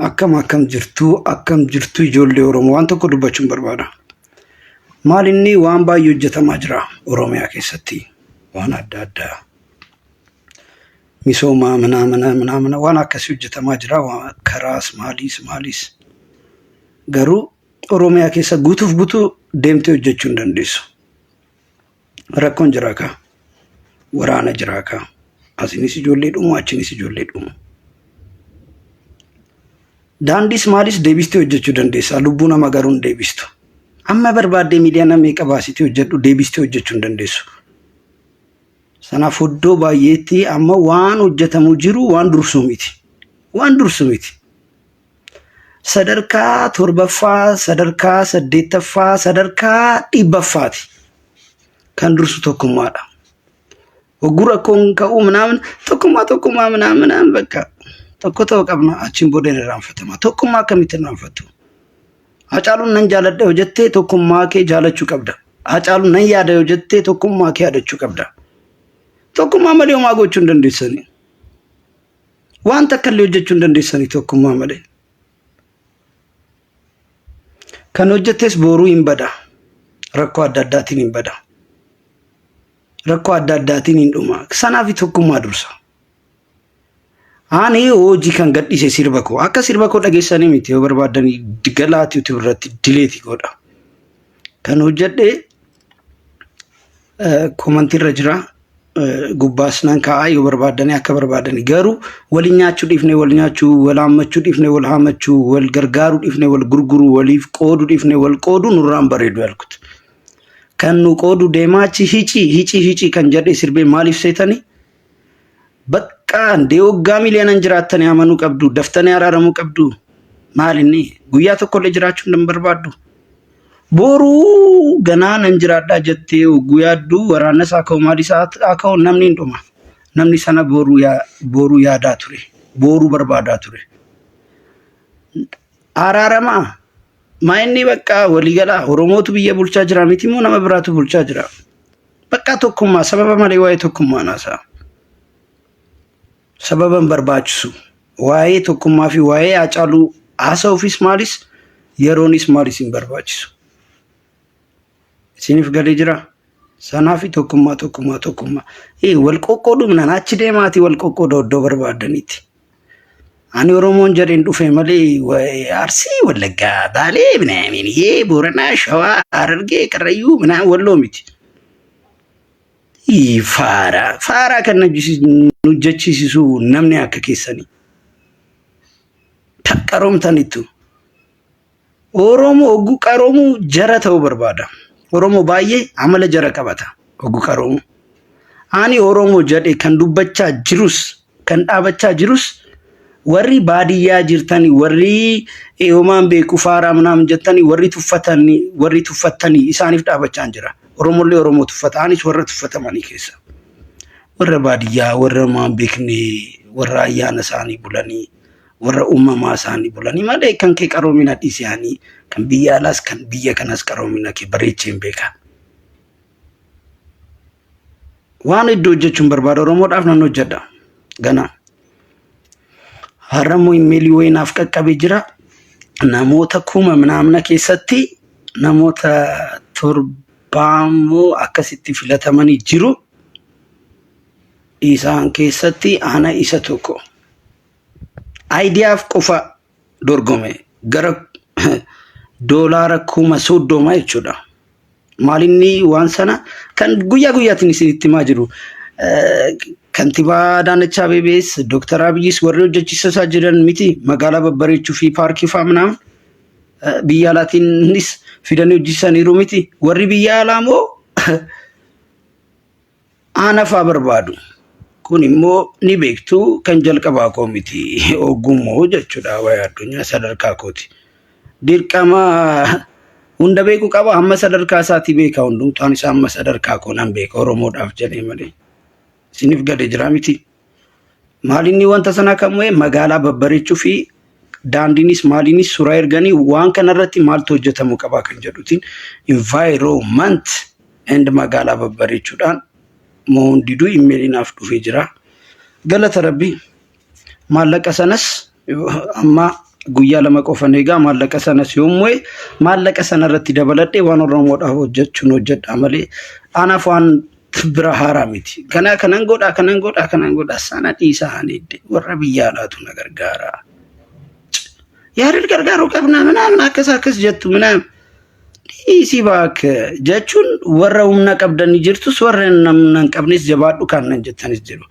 Akkam akkam jirtuu, akkam jirtuu ijoollee Oromoo, waan tokko dubbachuun barbaada. Maal inni waan baay'ee hojjetamaa jira Oromiyaa keessatti, waan adda addaa. Misooma manaa mana manaa mana waan akkasii hojjetamaa jira, karaas maaliis maaliis. Garuu Oromiyaa keessa guutuuf guutuu deemtee hojjechuu hin dandeessu. Rakkoon jira kaa. Waraana jira kaa. Asinis ijoollee dhumu, achinis ijoollee dhumu. Daandiis maalis deebistee hojjechuu dandeessa. Lubbuu nama garuu hin deebistu. Amma barbaaddee miiliyoona meeqa baasitee hojjedhu, deebistee hojjechuu hin dandeessu. Sanaaf iddoo baay'eetti amma waan hojjetamu jiru waan dursuu miti. Waan dursu miti. Sadarkaa torbaffaa, sadarkaa saddeettaffaa, sadarkaa dhibbaffaati. Kan dursu tokkummaadha. Hogguu rakkoon ka'uu minaamin tokkummaa tokkummaa minaamin minaamin bakka tokko ta'uu qabna, achiin booda hin irraanfatama. Tokkummaa akkamitti irraanfattu? Hacaaluun nan jaaladha yoo jettee, tokkummaa kee jaalachuu qabda. Hacaaluun nan yaada yoo jettee, tokkummaa kee yaadachuu qabda. Tokkummaa malee homaa gochuu hin dandeessanii. Waan takka illee hojjechuu hin dandeessanii tokkummaa malee. Kan hojjettes booruu hin bada. Rakkoo adda addaatiin hin bada. Rakkoo adda addaatiin hin dhuma. Sanaaf tokkummaa dursa. Ani hojii kan gadhiise sirba koo akka sirba koo dhageessanii miti, yoo barbaadan galaati YouTube irratti dileeti godha. Kan hojjedhe koomantii irra jira. Gubbaas nan kaa'aa yoo barbaadanii akka barbaadanii, garuu waliin nyaachuu dhiifnee wal nyaachuu, wal haammachuu dhiifnee wal haammachuu, wal gargaaruu dhiifnee wal gurguruu, waliif qooduu dhiifnee wal qooduu nurraan bareedu yaalkutu. Kan nu qoodu deemaa achi hicii hicii hicii kan jedhee sirbee maaliif seetanii? Bakka ndee waggaa miiliyoonaan jiraattanii amanuu qabdu, daftanii araaramuu qabdu. Maal inni guyyaa tokkollee jiraachuu hin barbaaddu. Boruu ganaa nan jiraadhaa jettee hogguu yaaddu, waraannas haa ka'u maalis haa ka'u, namni hin dhuma. Namni sana boruu yaadaa ture. Boruu barbaadaa ture. Araaramaa. Maa inni bakka waliigalaa Oromootu biyya bulchaa jira miti immoo nama biraatu bulchaa jira. Bakka tokkummaa sababa malee waa'ee tokkummaa naasa'a. Sababa hin barbaachisu. Waa'ee tokkummaa fi waa'ee Haacaaluu haasa'uufis maalis yeroonis maalis hin barbaachisu. Isiniif galee jira. Sanaaf tokkummaa tokkummaa tokkummaa. Ee, wal qoqqoodumnaan achi deemaatii wal qoqqooda iddoo barbaadanitti. Ani Oromoon jedheen dhufe malee waa'ee Arsii, Wallaggaa, Baalee, minaamin, yee, Booranaa, Shawaa, Harargee, Karrayyuu, minaa Walloo miti. Ii, Faaraa, faaraa kan nu jechisiisu namni akka keessanii. Qaroomtanittu. Oromoo oguu qaroomuu jara ta'uu barbaada. Oromoo baay'ee amala jara qabata oguu qaroomu. Ani Oromoo jedhe kan dubbachaa jirus kan dhaabachaa jirus, warri baadiyyaa jirtanii, warri homaan beeku faaraa ምናምን jettanii, warri tuffatanii, warri tuffattanii isaaniif dhaabachaa jira. Oromollee Oromoo tuffata, anis warra tuffatamanii keessa. Warra baadiyyaa, warra homaan beekne, warra ayyaana isaanii bulanii, warra uumamaa isaanii bulanii malee kan kee qaroomina dhiisanii, kan biyya alaas kan biyya kanas qaroomina kee bareechee hin beekaa. Waan iddoo hojjechuun barbaada Oromoodhaaf nan hojjedha. Gana. Har'a immoo imeelii wayii naaf qaqqabee jira. Namoota kuma minaamna keessatti namoota torbaamoo akkasitti filatamanii jiru. Isaan keessatti ana isa tokko. Aayidiyaaf qofa dorgome, gara $30,000 jechuudha. Maalinni waan sana kan guyyaa guyyaatiin isinitti himaa jiru. Kantibaa Adaanech Abeebees Dooktar Abiyyis warri hojjechiisaa jiran miti, magaalaa babbareechuu fi paarkii fa'aa minaamin biyya alaatiinis fidanii hojjechiisaniiru miti. Warri biyya alaa immoo aana fa'aa barbaadu. Kun immoo ni beektu, kan jalqabaa koo miti, ogummoo jechuudha, waa'ee addunyaa sadarkaa kooti. Dirqama hunda beekuu qaba, hamma sadarkaa isaatii beeka, hundumtaan isaa hamma sadarkaa koo nan beeka Oromoodhaaf jedhee malee. Isiniif gade jira miti. Maalinni wanta sana kan mo'e magaalaa babbareechuu fi daandiinis maaliinis suuraa erganii, waan kanarratti maaltu hojjetamuu qaba kan jedhutiin environment and magaalaa babbareechuudhaan mo'uun diduu imeelii naaf dhufee jira. Galata Rabbi, maallaqa sanas amma Guyyaa 2 qofan eegaa maallaqa sanas yoon mo'e maallaqa sana irratti dabaladhee waan Oromoodhaaf hojjechuun hojjedha malee anaaf waan bira haaraa miti. Kanaa kanan godhaa kanan godhaa kanan godhaa sana dhiisaa ani warra biyya alaatu na gargaara. Yaarid gargaaruu qabna ምናምን akkas akkas jettu ምናምን dhiisii baak jechuun warra humna qabdanii jirtus warra humna hin qabnes jabaadhu kan nan jettanis jiru.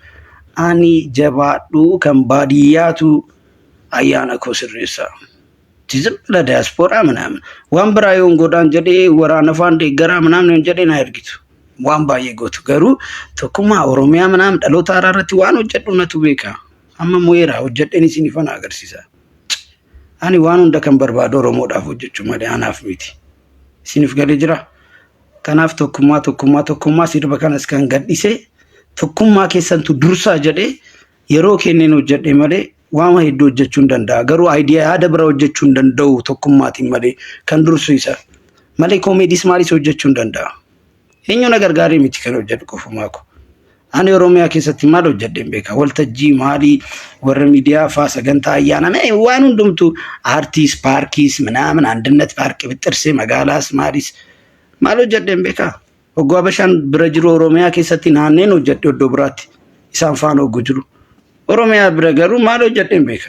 Ani jabaadhu kan baadiyyaatu ayyaana koo sirreessa. ዝም ብለህ ዲያስፖራ ምናምን waan biraa yoon godhaan jedhee waraana faan deeggaraa ምናምን yoon jedhee na ergitu. Waan baay'ee gootu garuu tokkummaa Oromiyaa ምናምን dhaloota haaraa irratti waan hojjedhu natu beeka. Amma mo'eera hojjedheen isin ifana agarsiisa. Ani waan hunda kan barbaadu Oromoodhaaf hojjechuu malee anaaf miti. Isiniif galee jira. Kanaaf tokkummaa tokkummaa tokkummaa sirba kanas kan gadhise tokkummaa keessantu dursaa jedhee yeroo kenneen hojjedhe malee waan hedduu hojjechuu hin danda'a. Garuu idea yaada bira hojjechuu hin danda'u tokkummaatiin malee kan dursu isa. Malee comedys maalis hojjechuu hin danda'a. Eenyu na gargaaree miti kan hojjedhu qofumaa ko. Ani Oromiyaa keessatti maal hojjedheen beeka? Waltajjii maalii warra miidiyaa faa sagantaa ayyaana mee waan hundumtu aartiis paarkiis ምናምን አንድነት ፓርክ ብጥርሴ magaalaas maalis maal hojjedheen beeka? Hogguu Habashaan bira jiru Oromiyaa keessatti naanneen hojjedhe iddoo biraatti isaan faana hogguu jiru. Oromiyaa bira garuu maal hojjedheen beeka?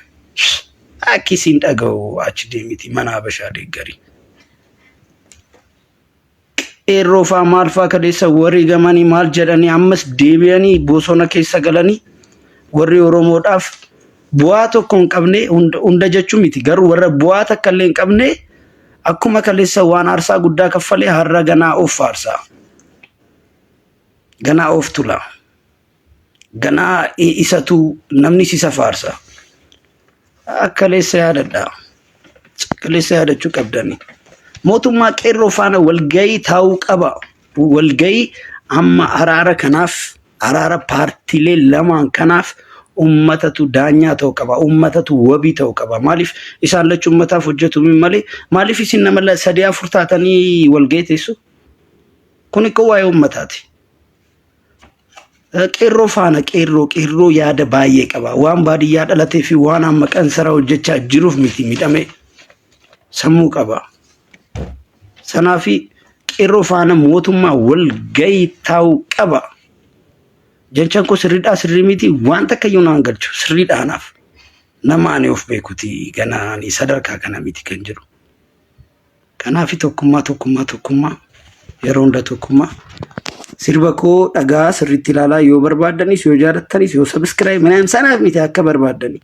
Akkisiin dhaga'u achi deemiti mana Habashaa deeggarii. Qeerroo faa maal faa kaleessa wareegamanii maal jedhanii ammas deebi'anii bosona keessa galanii warri Oromoodhaaf bu'aa tokko hin qabne hunda jechuu miti garuu warra bu'aa takka illee hin qabne akkuma kaleessa waan aarsaa guddaa kaffalee har'a ganaa of faarsaa. Ganaa of tula. Ganaa isatu namni isa faarsa. Akka kaleessa yaadadha. Kaleessa yaadachuu qabdani. Mootummaa qeerroo faana walgahii taa'uu qaba. Walgahii amma araara kanaaf araara paartiilee lamaan kanaaf ummatatu daanyaa ta'uu qaba. Ummatatu wabii ta'uu qaba. Maaliif isaan lachuu ummataaf hojjetu malee maaliif isin nama sadii afur taatanii walgahii teessu? Kun ikkoo waa'ee ummataati. Qeerroo faana qeerroo qeerroo yaada baay'ee qaba. Waan baadiyyaa dhalatee fi waan amma qansara hojjechaa jiruuf miti midhame sammuu qaba. Sanaafi qeerroo faana mootummaa walgahii taa'uu qaba. Jechaan koo sirriidhaa sirrii miti waan takka iyyuu naan galchu sirriidha anaaf. Nama ani of beekuti ganaa ani sadarkaa kana miti kan jiru. Kanaafi tokkummaa tokkummaa tokkummaa yeroo hunda tokkummaa. Sirba koo dhagaa sirriitti ilaalaa yoo barbaaddanis yoo jaalattanis yoo subscribe ምናምን sanaaf miti akka barbaaddani.